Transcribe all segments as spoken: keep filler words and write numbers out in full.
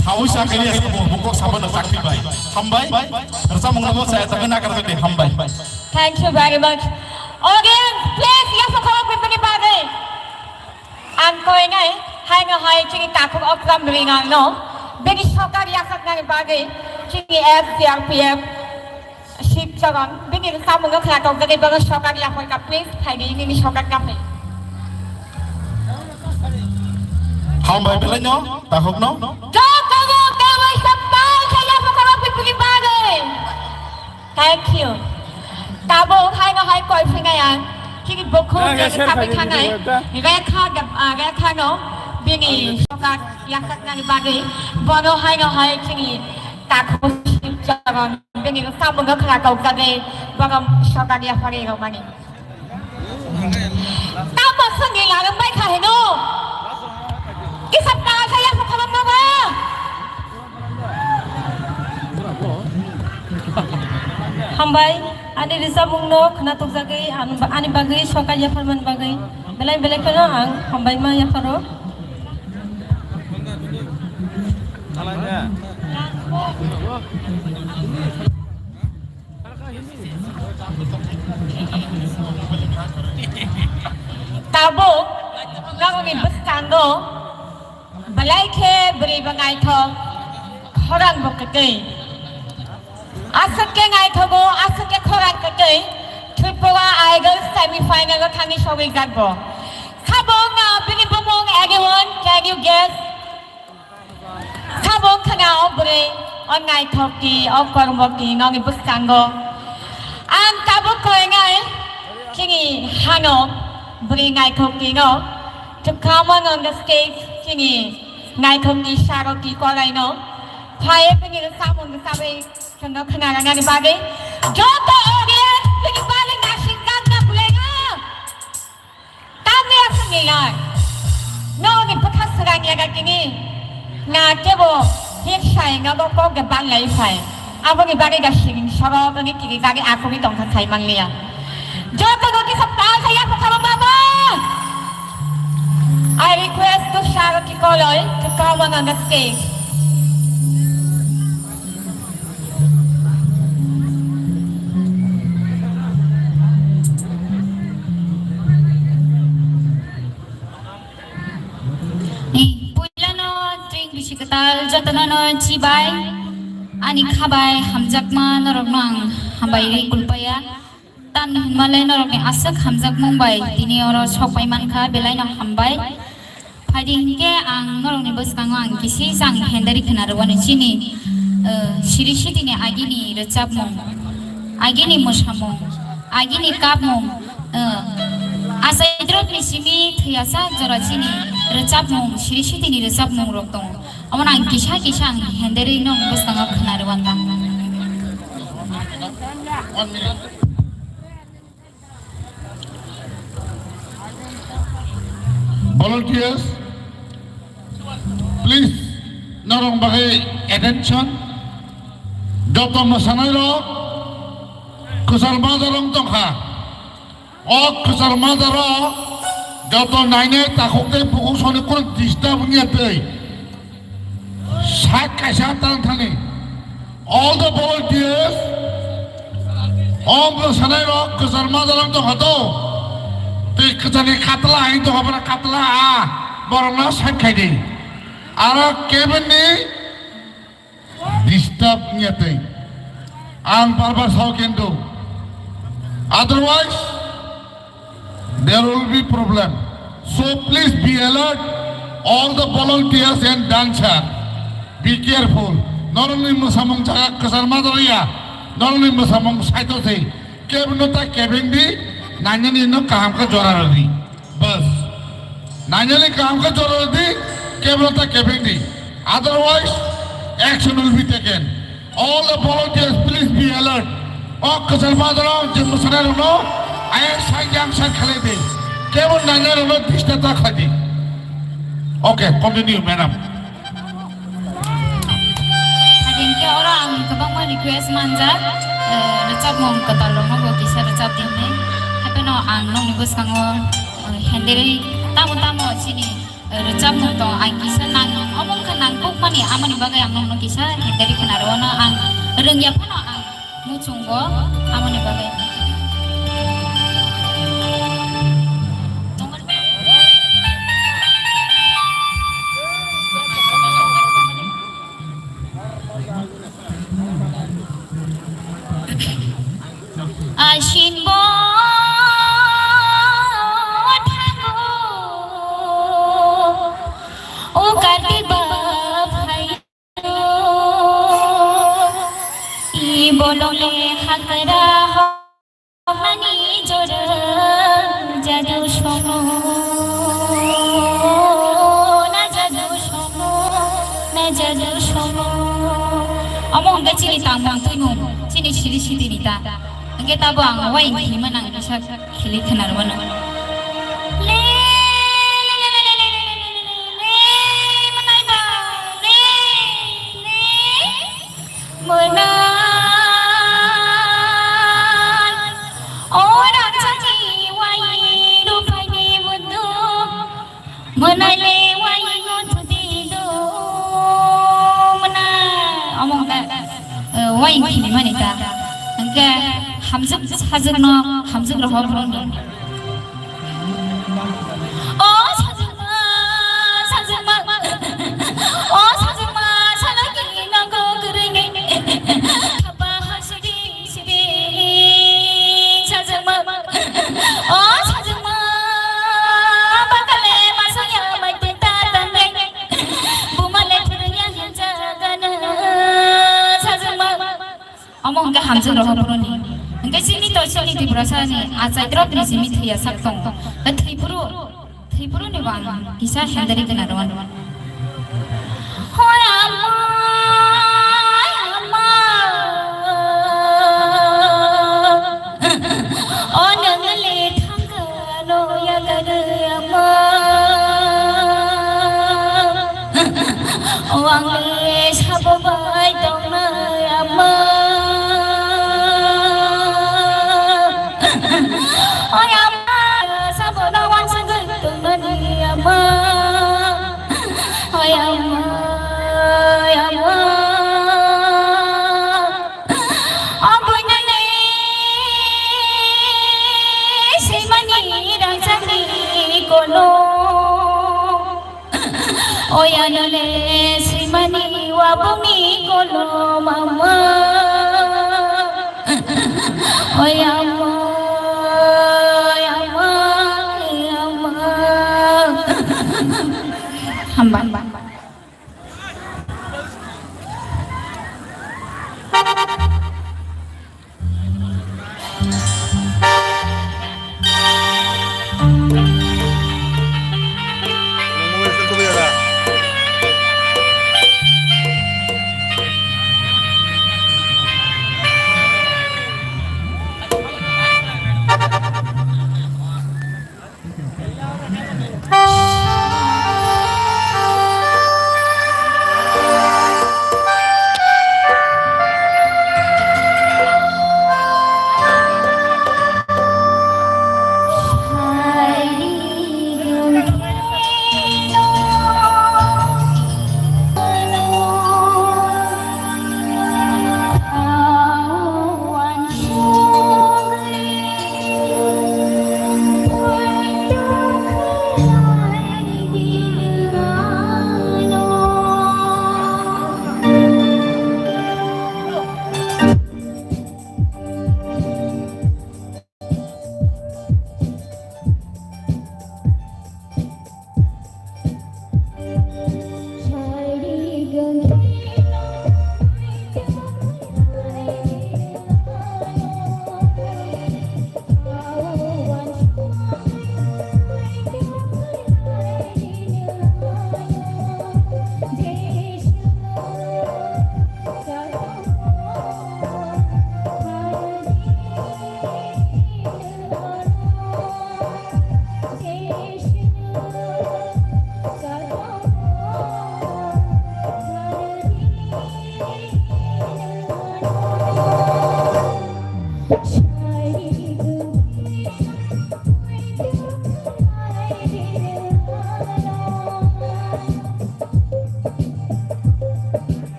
Sawi sakali asa bo bukok sabana sakti bai. Hambai. Rasa mungkabo saya tapi nak kerja di hambai. Thank you very much. Audience, please, ya sekolah pipini bagwi. Ang koinai, hai no hai chini takhuk okram ringang no. Bini sokar yasak nani bagwi, chini F C R P F. Sip Charan, bini samung no khna tok jagwi bono sokak yaphar ka, please, phaidi nini sokak yaphar. Hambai belai no, takhuk no. Joto no, tawai sapai khaya phokoro pipili bagwi. Thank you. Tabo hai no hai koi phinai ang. Chini bokhuk ya, ya, je share sapai khaidi thanai. Video ta. Rekha, ah, Rekha no, bini sokak yasak nani bagwi. Bono hai no hai chini takhuk Sip Charan. Bini samung no khna kok jagwi borom sokar yaphari rok mani. Tamo songni larang bai kha hino. Kisa ta sa ya sa khabang ma ba. Hambai, ani rwchapmung no khna tok jagwi, ani, ani bagwi sokar yapharmani bagwi. Belai belai kheno ang hambai ma yapharo. Tabuk nokni bwskango belai khe bwrwi bo naithok, khorang bo kwtwi. Aswk khe naithogo, aswk khe khorang kwtwi. Tripura Idol semi final o thangwi sogwi jakbo. Sabo wngno bini bumung, anyone, can you guess? Sabo khna o bwrwi, o naithok ki, o kormo ki, nokni bwskango. Ang tabuk koinai chini hano bwrwi naithok ki no to come on, on the stage, chini naithok ki saro ki korai no. Phai bini samung sabai chwngno khna rwnani bagwi. Joto audience bini bagwi naising jakna bwlai no. Tamni aswk ni lai. Nokni bwkha swrang yaga kini. Na kebo hik sai nogo kok de bang lai phai. Aboni bagwi da siring soro toni kiri jagwi akugwi tongkha sai mangliya. Joto no kisa pal saya pokoro mama. I request to Sharuki Koloi to come on, on the stage. Ni puilano twing bisi kwtal jotono no chibai, ani khabai hamjakma norokno ang hambai ri kulpaya. Tamni hwnmalai norokni aswk hamjakmung bai tini oro sok pai mankha, belai no hambai. Phaidi hinkhe ang norokni bwskango ang kisi chang hendari khna rwani chini, eh, siri sitini agini rwchapmung, agini mwsamung, agini kapmung, eh, achaidrokni simi thwiyasa jora chini rwchapmung, siri sitini rwchapmung rok tongo. Omono ang kisa kisa ang hendari norokni bwskango khna rwanta. Volunteers, please, norok bagwi attention. Joto mwsanairok kwchar majaro wng tongkha. O kwchar majaro joto nainai takhuk tei bukhuk soni kunu disturb wngya twi. Side kaisa tang thani. All the volunteers, o mwsanairok kwchar majaro wng tongkha to. Tei kwcharni khatla hai tongkha, bono khatla a, borokno side khai di. Aro kebenni disturb wngya twi. Ang bar bar sao kintu. Otherwise, there will be problem. So please be alert, all the volunteers and dancer. Be careful. Norokni mwsamung jaga kwchar ma dorya. Norokni mwsamung saito se. Kebno ta kebeng di, nanyani no kaham khe jora rw di. Bas. Nanyani kaham khe jora rw di, kebno ta kebeng di. Otherwise, action will be taken. All the volunteers, please be alert. O kwchar bazaro je mwsanairokno ayang sak yang sak khalai di. Kebo nainairokno disturb ta khlai di. Okay, continue, madam. Hingke oro ang kwbangma request manjak, eh, rwchapmung kwtal rokno bo kisa rwchap di hinwi. Hapheno ang nokni bwskango, eh, henderwi tamo tamo chini rwchapmung tong, ang kisa nang, omo wngkha nang kukmani, amoni bagwi ang nokno kisa hindari khna rw-, ano ang rwngya phano ang muchungo, amoni bagwi. Asin bo thango, o Kartik ba phaio, i bolong le hakra ho. Hani jora jadu sono, na jadu sono, na jadu sono. Omo hwnkhe chini tangmung twimung, chini siri sitini ta. Hwnkhe tabo ang waing hinwi manang kisa khili khwnarwano. Le, le, le, le, le, le, le, le, le, le, le, manai ba, le, le. Mwnai, o rangchakni wai ruphaini mudu, mwnai le wai no thudi do, mwnai. Omo hwnkhe, eh, wai hinwi mani ta. Hwnkhe hamjwk sajwkno, hamjwk rohor phano. O sajwkma, sajwkma, o sajwkma, salo kini nangkuk kwrwini. Khapa ha sidi sidi sajwkma. O sajwkma, bakale masaya mai teta tangai. Bumale kwrwngya hinja gana sajwkma. Omo hwnkhe hamjwk rohor phano ni. Hwnkhe chini to chini Tiprasa ni achai drop ni simi thwiya sak tongo. Ba thwiphuru, thwiphuru ni bo ang kisa hendari khna rw-, ano. Hoi amma, amma. O nang le thang Ano yakarwi ama, o ang le sabo bai tongnai ama. Oi ama, sabo no wansugwi tongnani ama. Oi ama, oi ama. O buinani swimani rangchakni kolom. O yanole swimani wabungni kolom ama. O yama, yama, yama. Hamba.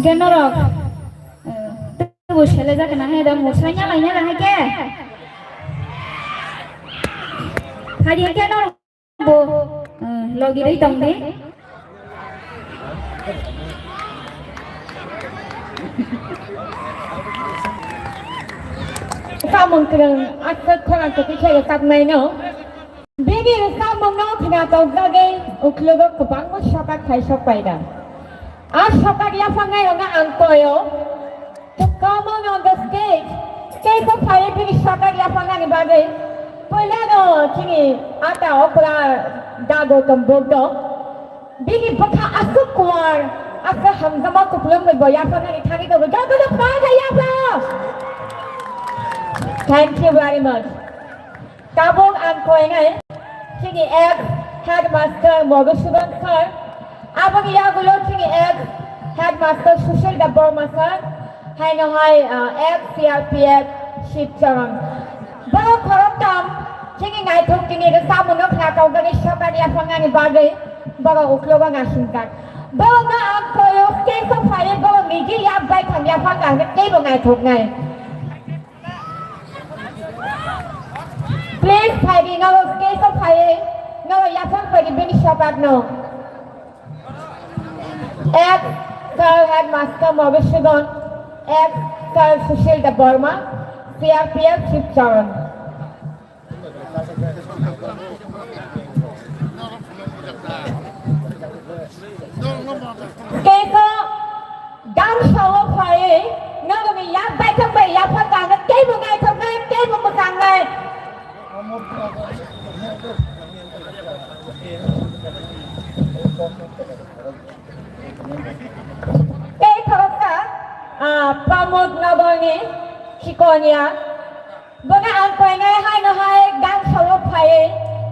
Norok, eh, tebo sele jak na hai da musai nya lai nya hai ke. Hari ke norok bo, eh, logi ri tong di. Samung kereng aswk khorang tokwi khe rwchapnai no. Bini rwchapmungno khna tongjakgwi uklogo kwbangma sokak phai sok paida. A sokak yaphangnai rokno ang koyo. To come on on the stage. Stage o phaiwi bini sokak yaphangnani bagwi puilano chini ata okra dago tombok do. Bini bwkha aswk kuar, aswk hamjakma kupulung bai bo yaphangnani thani tongo. Jotono phai khe yapha. Thank you very much. Tabuk ang koinai chini ex headmaster Madhusudan sir, aboni yagulo chini ex headmaster Sushil Debbarma sir, haino hai, ah, ex C R P F Shivcharan. Borok khoroktham chini naithok chini rwchapmungno khna tongjakgwi sokak yaphangnani bagwi borok uklogo nasingjak. Borokno ang koyo stage o phaiwi borok niji yak bai thang yaphang khe teibo naithoknai. Please, phaidi, norok stage o phaiwi, norok yaphang phaidi bini sokakno. Ex sir headmaster Madhusudan, ex sir Sushil Debbarma, C R P F Shivcharan. Teibo gang sawo phaiwi nokni yak baithang bai yapha kano teibo naithok nai, teibo mwchang nai. Tei khoroksa, ah, Pramod Nagarni Chikonia. Bono ang koinai haino hai gang sawo phaiwi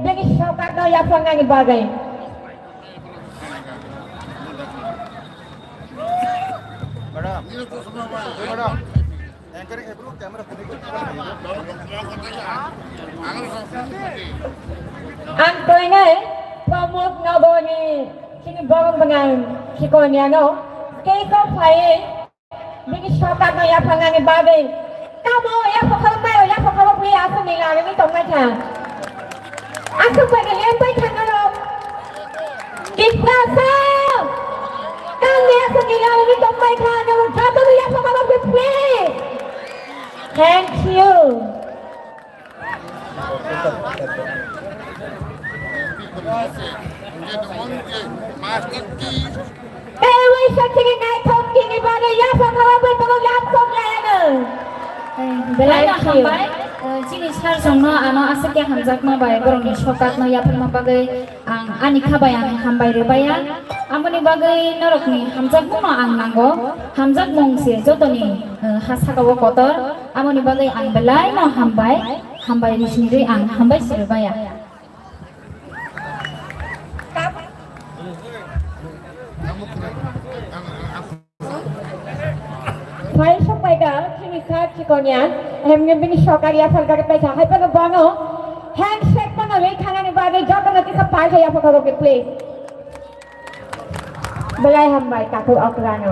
bini sokakno yaphangnani bagwi. Ang koinai Pramod Nagarni chini borok gwnang Chikoniano stage o phaiwi bini sokakno yaphangnani bagwi. Tamo yapha khalok mai, yapha khalok wi aswk ni lagwi tongmai kha. Aswk bai ni lembai thangna rok. Tiprasa. Tamo aswk ni lagwi tongmai kha. Nang joto ni yapha khalok wi please. Thank you. Tei waisa chini naithok chini bagwi yapha khawa bai borok yapha khawa bai borok yapha khawa bai. Belai no hambai, eh, chini sir songno ano aswk khe hamjakma bai borokni sokakno yapharma bagwi ang ani kha bai ang hambai rwbaiya. Amoni bagwi norokni hamjakmungno ang nango, hamjakmung se jotoni, eh, ha sakao kotor. Amoni bagwi ang belai no hambai, hambai rwsini rwi ang hambai se rwbaiya. Phai sok pai ka, chini sir Chikonia, hemni bini sokak yaphar gari pai kha, hai phano bono handshake phano rwi thanani bagwi jotono kisa phai kha yaphar kha rokni please. Belai hambai takhuk okrano.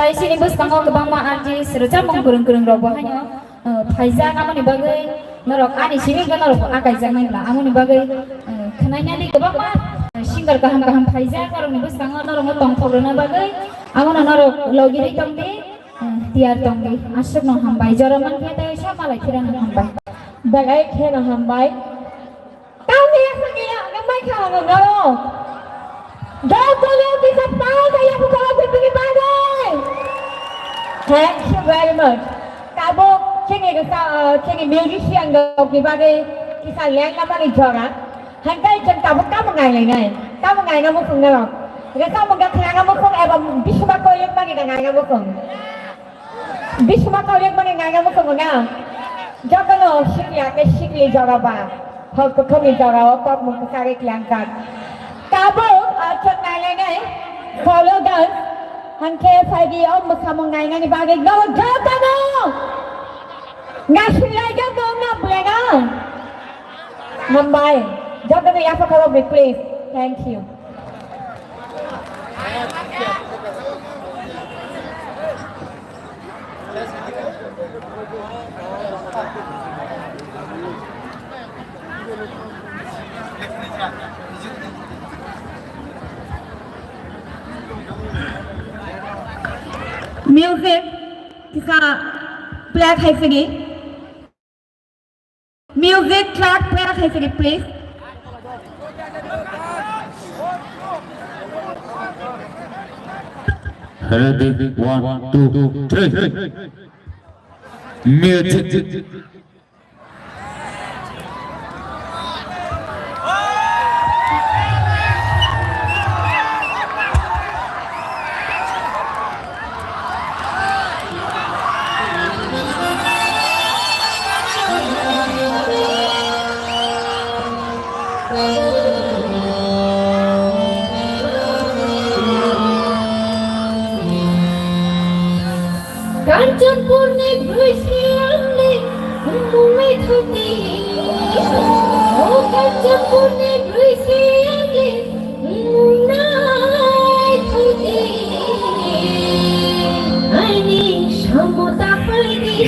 Tai sini bwskango kwbangma artist, rwchapmung kwrwng kwrwng rok bo haino, eh, phaijak, amoni bagwi norok ani simi hwnkhe norok bo akaijaknai bla, amoni bagwi, eh, khwnainani kwbangma, eh, singer kaham kaham phaijak, norokni bwskango norokno tongthok rwna bagwi, amono norok logirwi tongdi, eh, tiyar tongdi. Aswkno hambai, jora mankhe tei sa malai phirano hambai. Belai kheno hambai. Tamni aswk ya, nang mai kha ang norok. Jotono kisa pal kaya pukala pipini bagwi. Thank you very much. Tabuk chini rwsa, uh, chini musician rokni bagwi kisa lengna mani jora. Hangkai chwng tabuk tamo ngai lainai. Tamo ngaina mukhung norok. Rwsa mungkha khwlana mukhung eba bisma koyok mani da ngaina mukhung. Bisma kaulek mani ngaina mukhungo na. Jotono sikya ke sikli jora ba. Hok kothomni jora o kok mung kwchari klangjak. Tabuk achak nailainai. Follow dance. Hangke phaidi o mwsamung nainani bagwi no jotono. Nasilai jotono bwlena. Hambai. Jotono yapha khorok bi, please. Thank you. Music kisa play khai sini. Music track play khai sini, please. Ready, one, two, three. Music. Kanchanpurni bwrwi se ang le mung naithokdi. O Kanchanpurni bwrwi se ang le mung naithokdi. Aini samung ta phaidi.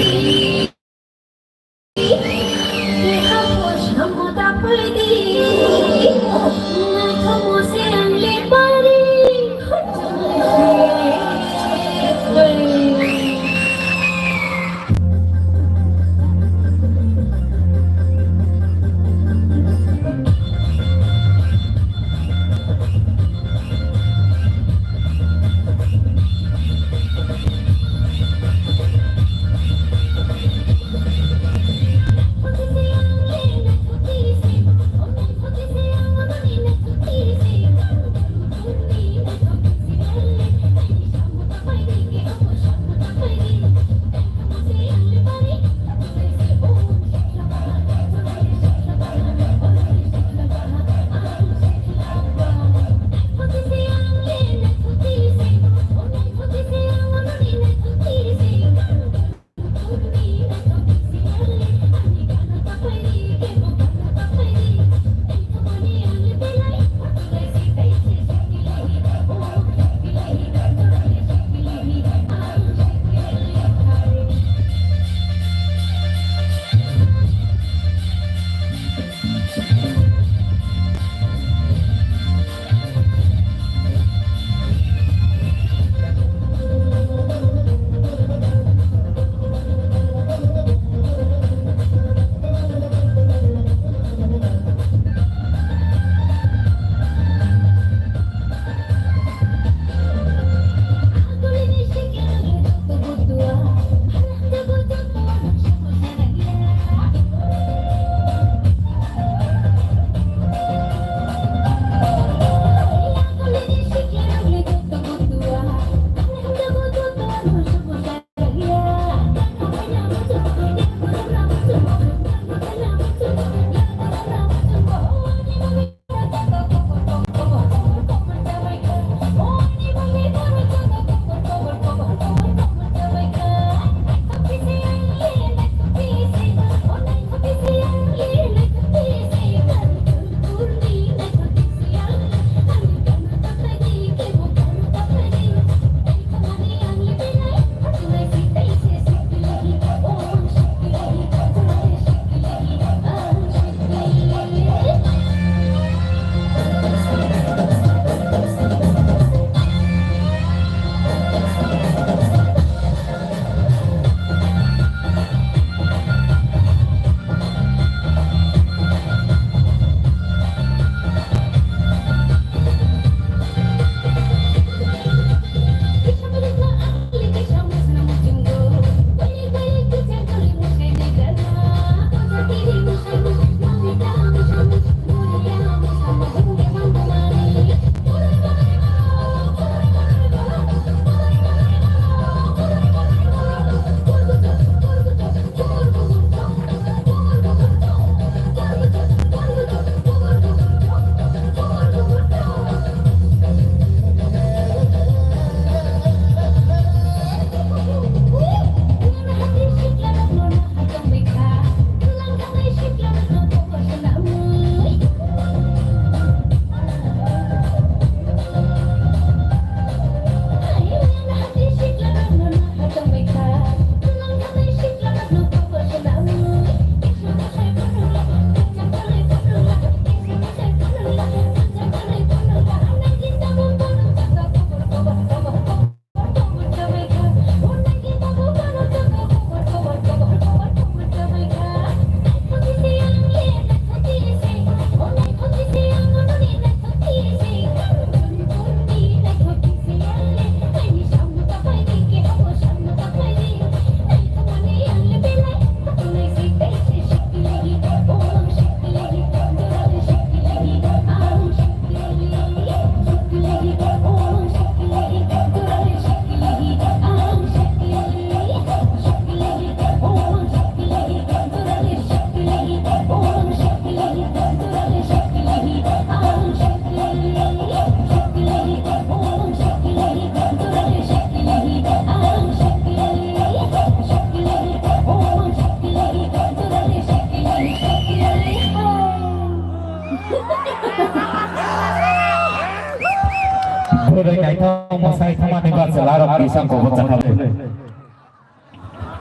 Naithok mwsai thangmani ba chwlarok kisa kobor chakha.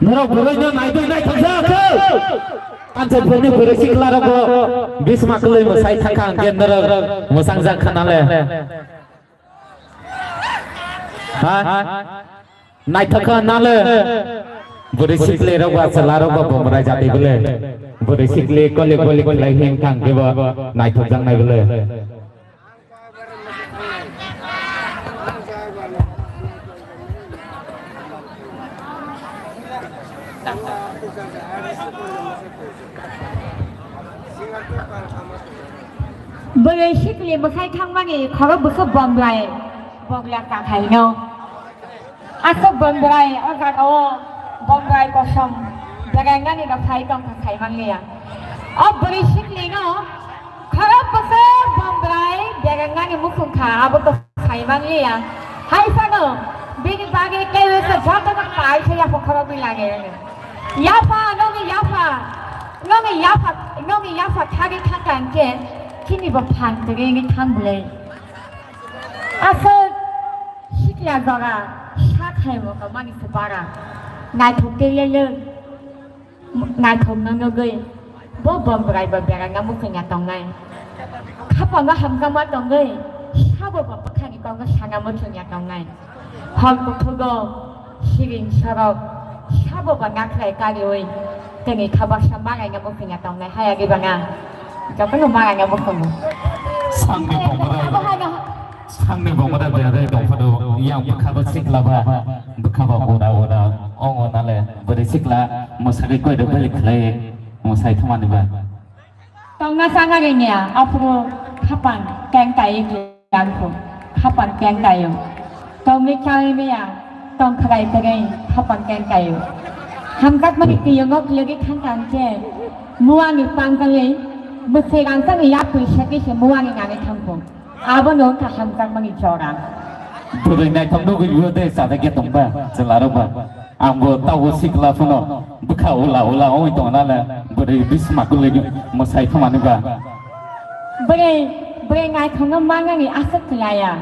Norok bwrwi no naidoi naithok jak khe. Panchayat ni bwrwi sikla rok bo bisma kwlwi mwsai thangkha hwnkhe norok mwsang jak kha nale. Ha? Naithok kha nale. Bwrwi sikli rok ba chwla rok bo bomrai jati bwle. Bwrwi sikli kolik kolik khlai him thang khe bo naithok jak nai bwle. Bwrwi sikli mwsai thangmani khorok bwswk bomrai bogla kahaino. Aswk bomrai o jagao bomrai kosom berengnani rok phai tongkha sai manliya. O bwrwi siklino khorok bwswk bomrai berengnani muchungkha abo to sai manliya. Hai phano bini bagwi kaiwisa jotono kaisa yapha khoroknwi lagirani. Yapha, nokni yapha, nokni yapha, nokni yapha thagwi thangkha hwnkhe chini bo phang twrwi wngwi thang bwlwi. Aswk sikla jora sak hai bo kwmani se bara. Naithok tei lele. Naithokno nugwi bo bomrai bo beraina muchungya tongnai. Khapangno hamjakma tongwi sabo bo bwkhani kokno sana muchungya tongnai. Hor kuthugo siring sorok sabo bo nakhrai kariwi tini kha baksa malaina muchungya tongnai haya gibana. Jotono malaina muchungo. Sangni bomrai. Abo haino Sangni bomrai bera dai tongphano yang bwkha bo sikla ba bwkha bo ura ura ongo nale bwrwi sikla mwsagwi koi rw balik khlai mwsai thumani ba. Tongna changa rwngya aphuru khapang keng kai yang kho khapang keng kaio tongwi chai meya tongkhrai tegei khapang keng kaio. Hamkakmani tiyongo khlegwi thangkha hwnkhe muani pangkangwi mwswi rangchakni yapri sekwi se muani nangwi thangkho. Abono wngkha hamjakmani jora. Bwrwi naithok nugwi bo de chajak ya tongba chwlarok ba. Ang bo tabo sikla phano bwkha ula ula oi tongna le bwrwi bisma kwlwi mwsai thumani ba. Bwrwi bwrwi naithokno mannani aswk kwlaiya.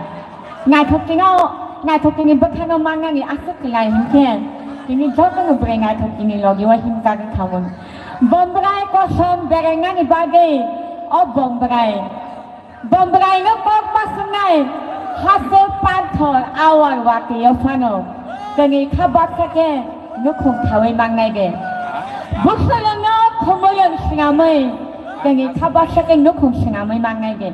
Naithok tino naithok tini bwkhano mannani aswk kwlai hinkhe tini jotono bwrwi naithok tini logi o himjak wngkha mung. Bombrai kosom berengnani bagwi o bombrai. Bombraino kok ma swngnai, hasteo panthor awar watio phano, tini kha baksa khe nukhung thawi mangnai de. Bwswlwngno khumulwng swnamwi, tini kha baksa khe nukhung swnamwi mangnai de.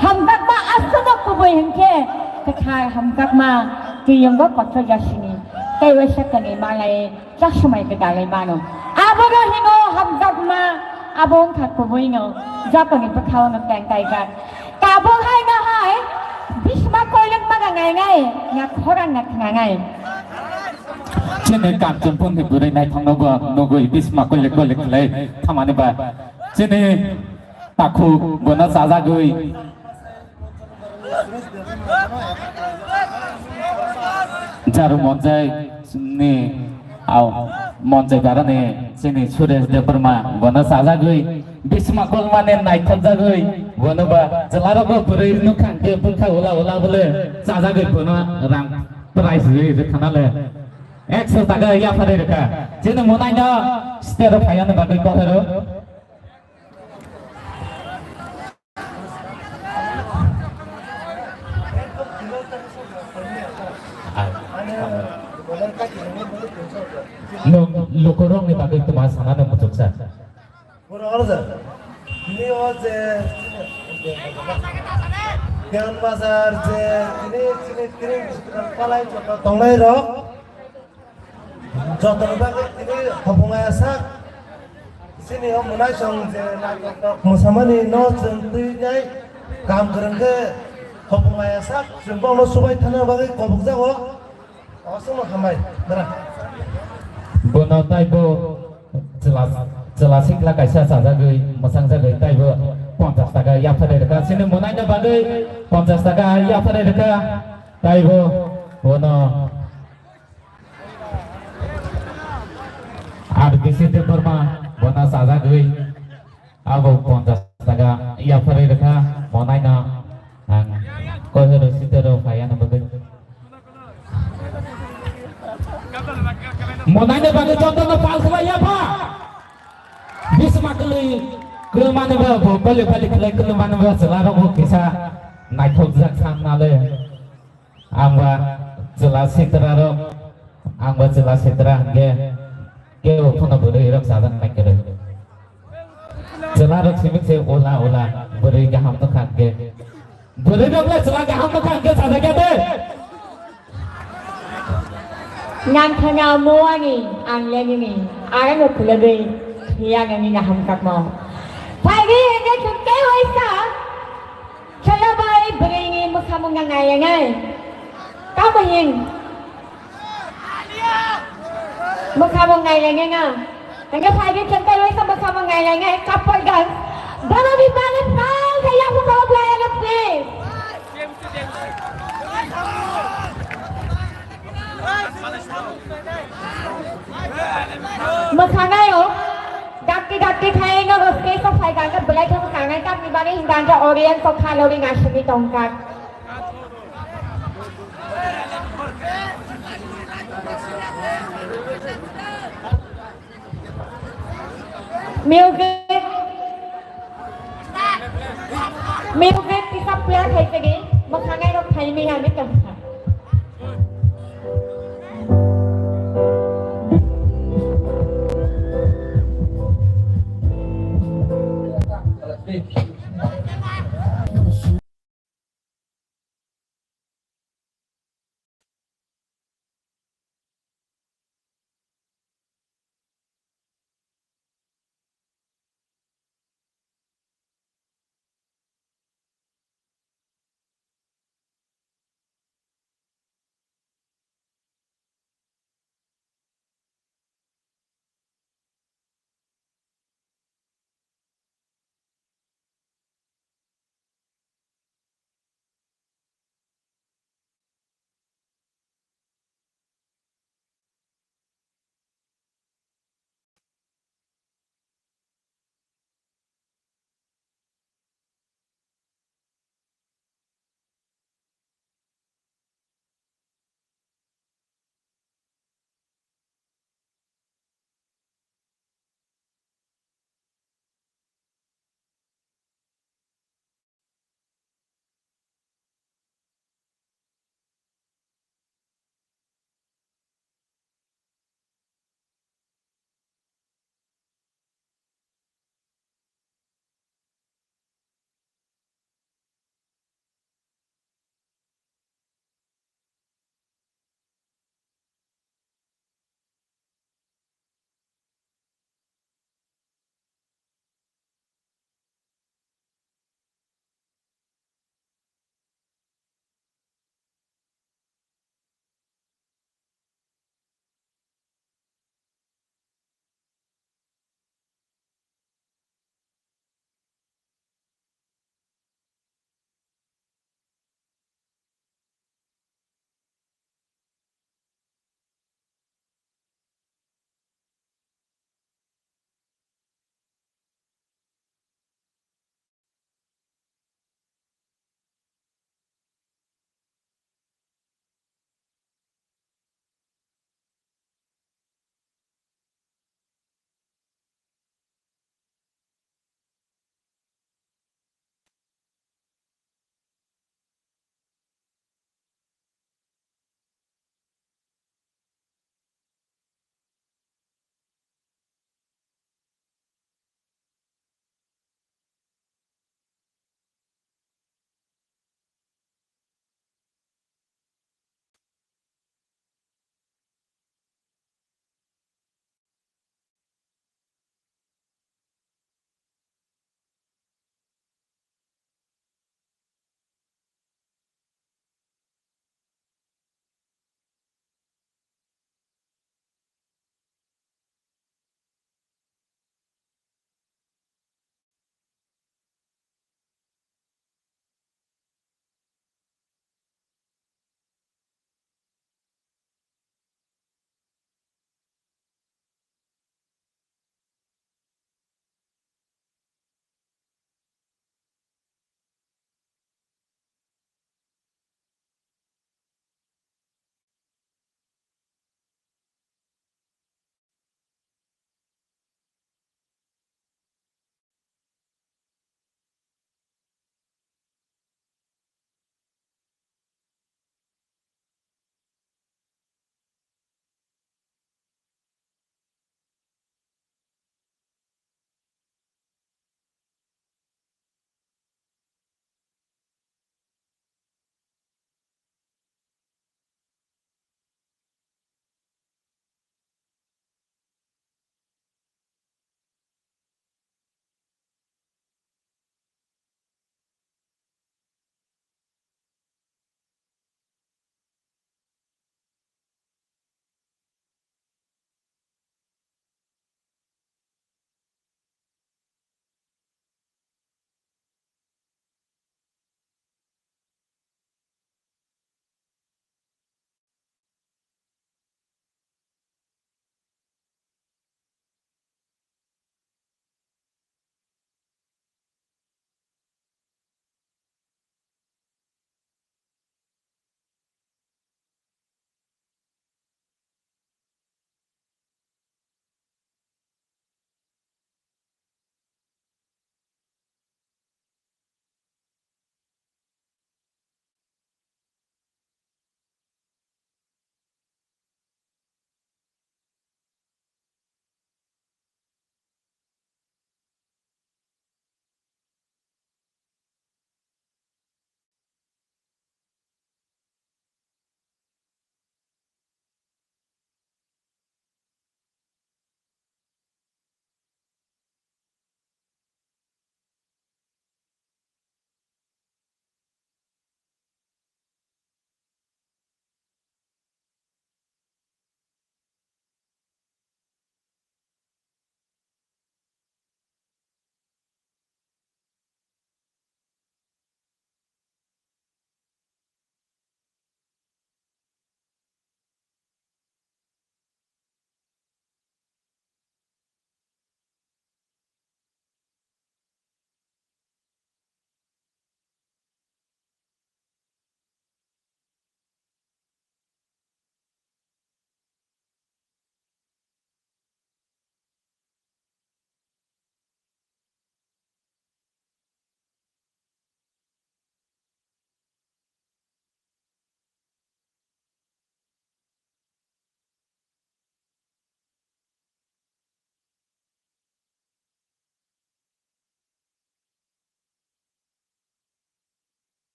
Hamjakma aswkno kubui hinkhe, kwthar hamjakma tiyungo kotor jasini, tei waisa tini malai. Chasumai kwtalwi mano. Abono hino hamjakma, abo wngkha kubuino jotoni bwkhao no teng kaijak. Tabuk hai no hai bisma koilwk mano nainai, na khorang na khnanai. Chini Kanchanpur ni bwrwi naithokno bo nugwi bisma koilwk koilwk khlai thamani ba. Chini Takhuk bono chajagwi. Jaru Monjai ni, au, Monjai Barani chini Suresh Debbarma bono chajagwi. Bisma Kolmani naithokjagwi bono ba chwlarokbo bwrwi nukha hwnkhe bwkha ula ula bole chajagwi bono rang prize rwi rwkhanale. Ekso taka yapharwi rwkha. Chini mwnaino stage o phaiyani bagwi kok phero. Nwng lukurokni bagwi twma sanano muchuksa. Borok orja. Bini o je Gyan Bazar je tini, tini, tini palai joto tongnai rok. Jotoni bagwi tini hopung aya sak. Chini o mwnaisong je naithok tok mwsamani no chwng twi nai kam kwrwng khe hopung aya sak chwng bono subai thana bagwi kobok jago. Aswkno hambai, dara. Bono taibo chwla, chwla sikla kaisa chajagwi mwsang jagwi taibo ponchas taka yapharwi rwkha. Chini mwnaino bagwi ponchas taka yapharwi rwkha. Taibo bono R B C Debbarma bono chajagwi abo ponchas taka yapharwi rwkha mwnaino ang koihoro sitero phaiyano bagwi. Monaini bagwi jotono pal khlai ya pha. Bisma kwlwi kwlwmani ba bo bali bali khlai kwlwmani ba chwla rok bo kisa naithok jak san nale. Ang ba chwla sitra rok, ang ba chwla sitra hwnkhe kebo phano bwrwi rok sajak nai kwrwi. Chwla rok simi se ula ula bwrwi kaham tongkha hwnkhe. Bwrwi rok le chwla kaham tongkha hwnkhe sajak ya de. Nang thangya mo ani, ang le nini, arano khulogwi, ya nini na hamkakmo. Phaigwi hwnkhe thwngke waisa, chwla bai bwrwini mwsamung nang nailenai. Tamo hin? Mwsamung nailenai na. Hingke phaidi chengkai waisa mwsamung nailainai Kappalganj. Boroni bagwi phai khe yakung kok laiya na please. Mwsanai o dakti dakti khai no stage o phai kha khe belai khe mwsanai tamni bagwi hinka hwnkhe audience o khalori naisingwi tongkha. Music, music kisa play khai tadi, mwsanai rok khai mi ani tongkha.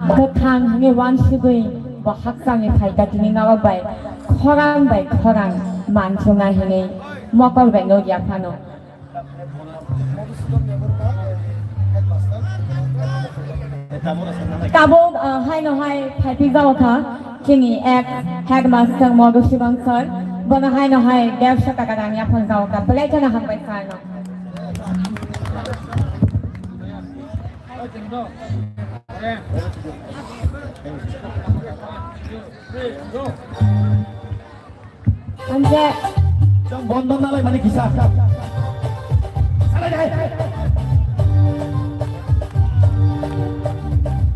Kwthang hwnwi uansugwi bo hakchalni phaikha tini norok bai khorang bai khorang manthumna hwnwi mokol bai nukya phano. Tabuk, ah, haino hai phaiphi jao kha chini ex headmaster Madhusudon sir, bono haino hai dersho taka rang yaphang jao kha, belai kheno hambai sir no. Anje. Jang bondon nalai mani kisa. Salai dai.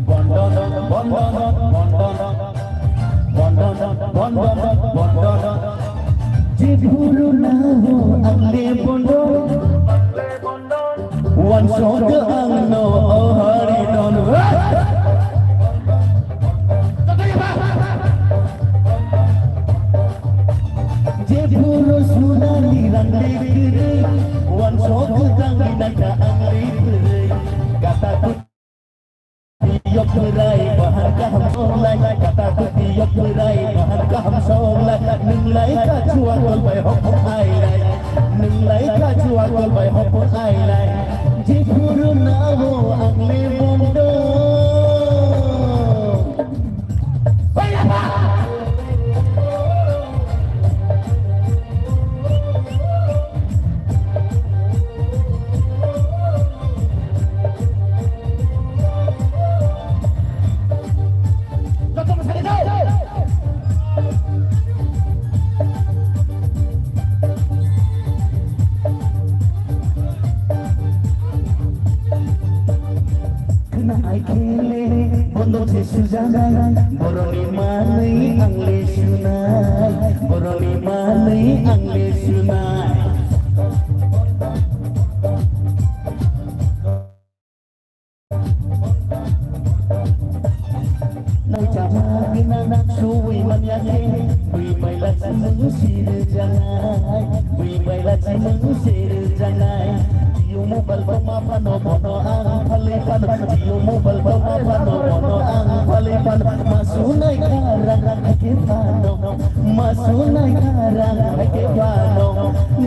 Bondon, bondon, bondon. Bondon, bondon, bondon. Jephuru nabo ang le bondon. Uansukha ang no o hari don. Jephuru sunani rang de kiri, uansukha tang binaka ang le kiri. Kata ku Yok bwrai bahan kaham songlai, kata kwtwi yok bwrai bahan kaham songlai. Nwng lai kha chuwa kolbai hopong ailai, nwng lai kha chuwa kolbai hopong ailai. Jephuru nabo ang le bondo. Khna ai khele bondo se sujanai, boroni manwi ang le sunai, boroni manwi ang le sunai. Nang chama gwnang suwi manya khe, bwi bai la chimung sir janai, bwi bai la chimung sir janai. Jio mobile tongma phano bono ang phalwi phano, Jio mobile tongma phano bono ang phalwi phano, ma sunai kha rang rang khe phano, ma sunai kha rang rang khe phano,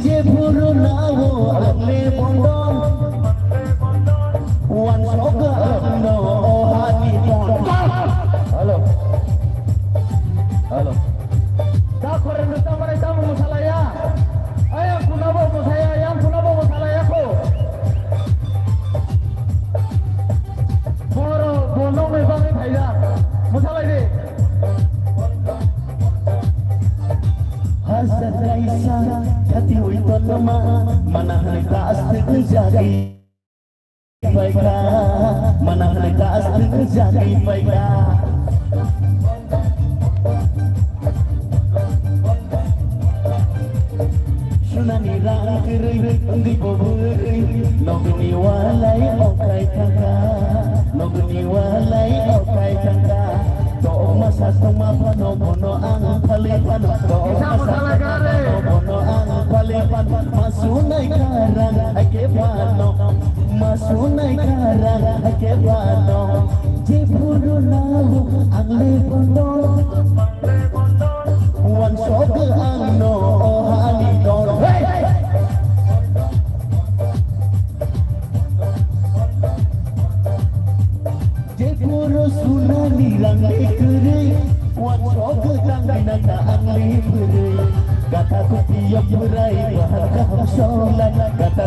jephuru nabo ang le bondo. Uansukha ang no o hani ton. Hello. Hello. Da khorang no tamo rai tamo mwsalaiya. Ayang kunabo mwsaya, yang kunabo mwsalaiya kho. Boro bo nokni bagwi phaijak. Mwsalai di. Hasa kaisa khati ui tonma, mana hwnwi ta aswk jagwi. Paikha, mana hwnwi ta aswk jagwi paikha. Sunani rang kwrwi wngwi bo bwrwi, nokni walai okai thangkha, nokni walai okai thangkha. Tokma sa tongma phano bono ang phalwi phano, tokma sa tongma phano bono ang phalwi phano, ma sunai kha rang hai khe phano. Ma sunai kha rang hai khe phano, jephuru nabo ang le bondo. Uansukha ang no o hani don. Hey! Jephuru sunani rang le kwrwi, uansukha tang binaka ang le bwrwi. Gata kwtwi yok bwrai bahan kaham songlai, gata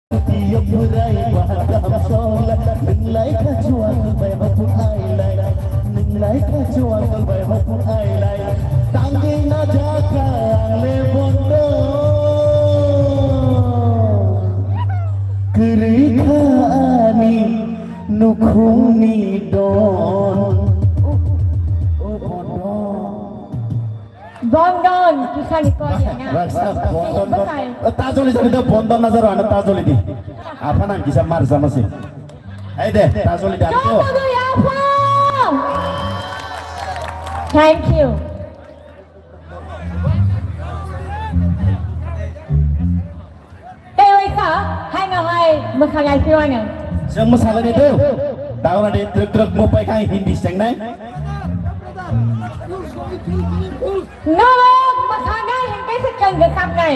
Tiyok bwrai bahan kaham songlai, nwng lai kha chuwa kwlbai hopung ailai, nwng lai kha chuwa kwlbai hopung ailai. Tangwi na jakha ang le bondo, kwrwi kha ani nukhungni don. O bondo. Bondon, kisani kodi na. Raksa, bondon, bondon. Tajoli jani do bondon na jaro, ana tajoli di. Apa nang kisa mar sama si. Hai de, tajoli dan to. Thank you. Tei oi kha, haino hai mwsalaiphiwano. Chwng mwsalaini do. Dauna de truk truk mo pai khai Hindi sengnai. Norok masanai hingke se chengge samnai.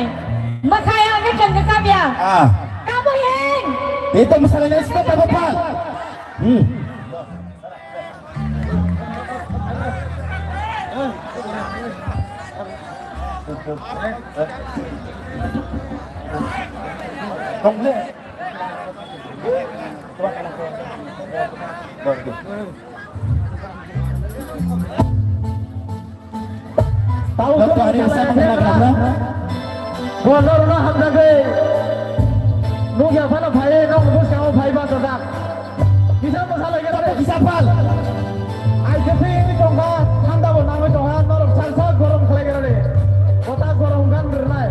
Masaya hingke chengge samya. Ah. Kamu hing. Itu masalah ni sudah tak apa. Hmm. Tau. Bapak Arya Sani Nagrahana. Bono rwna hamjagwi. Nukya phano phaiwi nok bwskango phai bachajak. Kisa mwsa lai gana. Kisa phal. Ai khe phiywi tongkha, thanda bo nangwi tongkha, norok sak sak gorom khlai gana de. Kota gorom gan rwnai.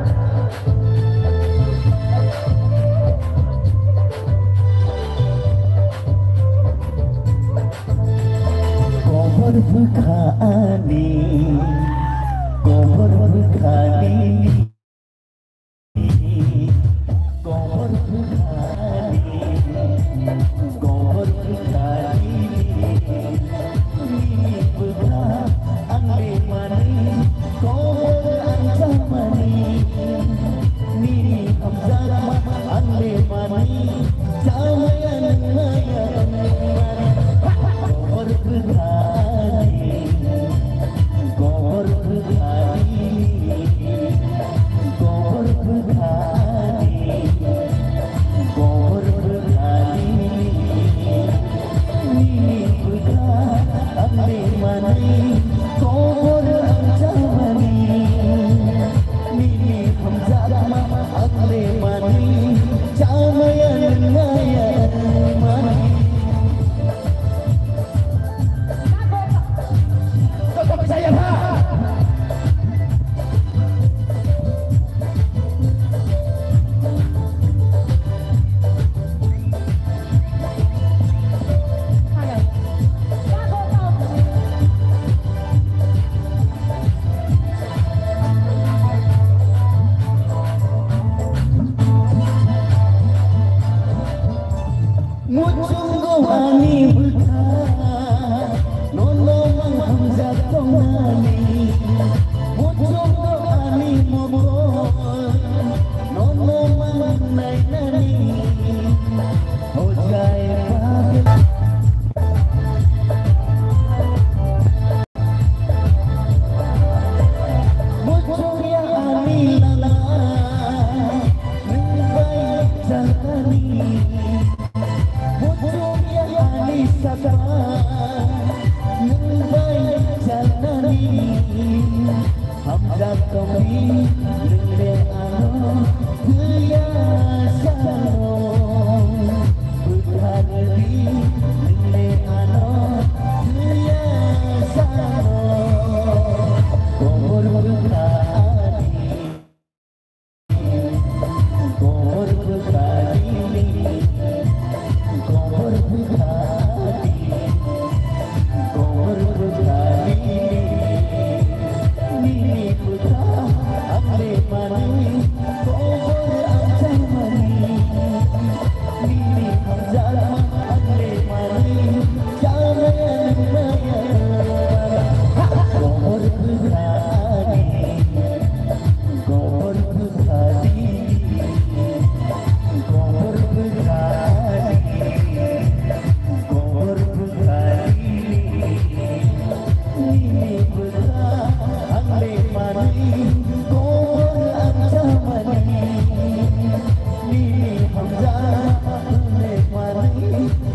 Kobor bwkha ani, kobor bwkha ani, kobor bwkha ani, kobor bwkha ani, nini bwkha ang lemani, kobor ang chamani, nini hamjakma ang lemani, chamaya nangmaya nangmani, kobor bwkha ani. Kobor bwkhani, kobor bwkhani, kobor bwkhani, nini bwkha ang lemani, kobor ang chamani, nini hamjakma ang lemani, chamaya nangmaya nangmani. Muchungo ani bwkha, nono mang hamjak tongnani. Muchungo ani mokol, nono mang nainani. Hojai pagla. Muchungya ani lama, nwng bai chalani. Muchungya ani saka, nwng bai chalani. Hamjak tongdi nwng le ano thwiya sano. Bwkha rwdi nwng le ano thwiya sano. Kobor bwkha ani. Kobor bwkha nini, kobor bwkha nini, kobor bwkha nini, nini bwkha ang lemani, kobor ang chamani, nini hamjakma ang lemani, chamaya nangmaya, kobor bwkha nini. Kobor bwkhani, kobor bwkhani, kobor bwkhani, nini bwkha ang lemani, kobor ang chamani, nini hamjakma ang lemani,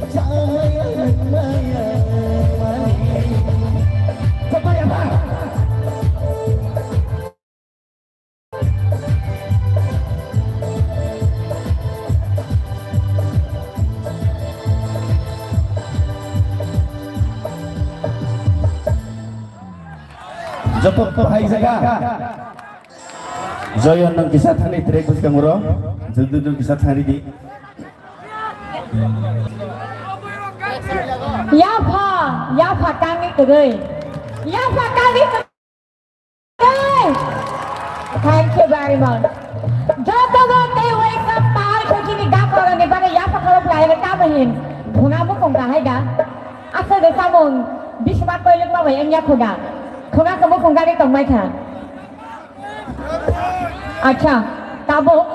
chamaya nangmaya mani. Chamaya ba. Joto bahai jaga. Joyon nang kisa thani track bwskango ro. Jodi nang kisa thani di. Yapha, yapha kangni kwrwi. Yapha kangni kwrwi. Thank you very much. Jotono tei waisa pahar khojini gakorani bagwi yapha khorok laina kabo hin. Khuna bukhung kahai da. Aswk de samung bisma koilwkma bai wngya kho da. Khuna khe bukhung gari tongmai kha. Acha, tabuk,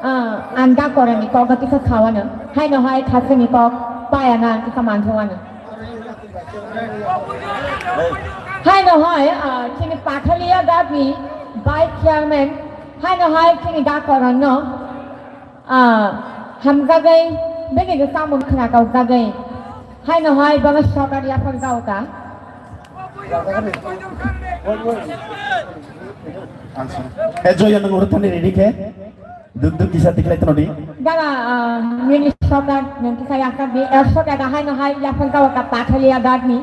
ah, ang da korani kok no kisa khawano. Haino hai khasini kok payana kisa manthwano. Haino hai, ah, chini Pathalia dagi vice chairman. Haino hai chini da koran no. Ah, hamjagwi bini je samung khna kaujagwi. Haino hai baba sokar yaphar jaoka. E joya nang urutani ready khe. Duk duk kisa tiklai tano di. Dara, ah, mini sokar nang kisa yaphar di. Er sokar da haino hai yaphar jaoka Pathalia dagi.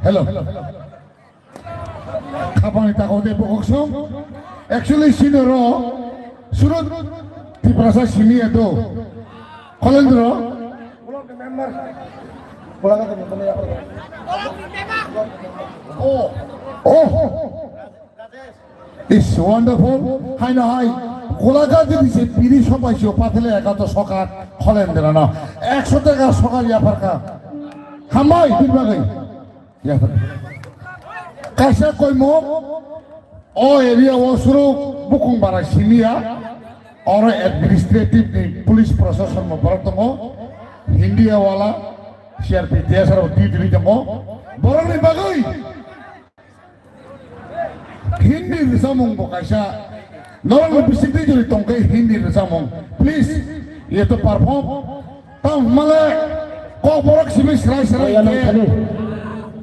Hello. Khapangni takhuk de bokok song. Actually, sini ro, surut Tiprasa sini ya do. Kholendro. Oh. Oh. It's wonderful. Hai na hai. Golaghat ni se biri sopai sio Pathalia ekato sokar Kholendro no. Ekso taka sokar yaphar kha. Hambai, tin bagai. Ya. Kaisa koimo o area o suru bukung bara simiya, oro administrative ni police proshashan mo borok tongo, Hindi wala, C R P T S R o duty ri tongo, borok ni bagwi Hindi rwchapmung bo kaisa, norok ni bising twi jori tongkhe Hindi rwchapmung, please, ye to perform. Tang male kokborok simi srai srai Joyan ke. Ang thani.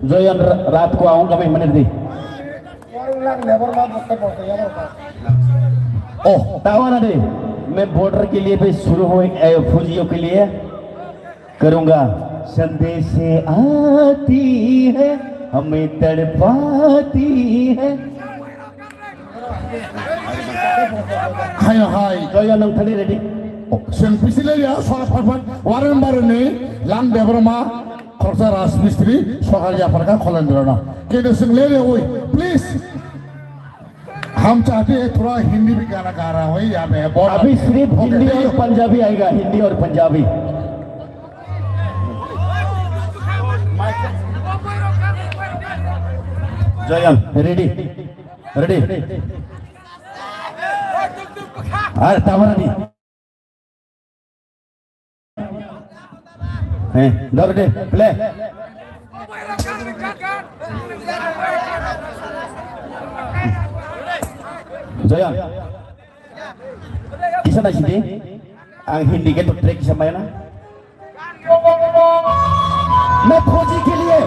Joyan ra-, rat ko aung kami menit di. Oh, tawana de. मैं बॉर्डर के लिए भी शुरू हुई, ए, फौजियों के लिए करूंगा। संदेश आती है, हमें तड़पाती है। Hai hai. Joya nang thani ready. Seng pisile ya sora pharpar. Warren barani lang Debbarma khorsa Rajmistri sokar yaphar kha Kholendro no. Kede seng le re oi. Please. हम चाहते हैं थोड़ा हिंदी भी गाना गा रहा हो यहाँ पे बहुत अभी सिर्फ हिंदी और पंजाबी आएगा, हिंदी और Punjabi. Joyan, ready. Ready? Ar tamarani. Eh, dor de, play. Joyan. Kisa na sini? Ang Hindi ke to track kisa mayana. मैं फौजी के लिए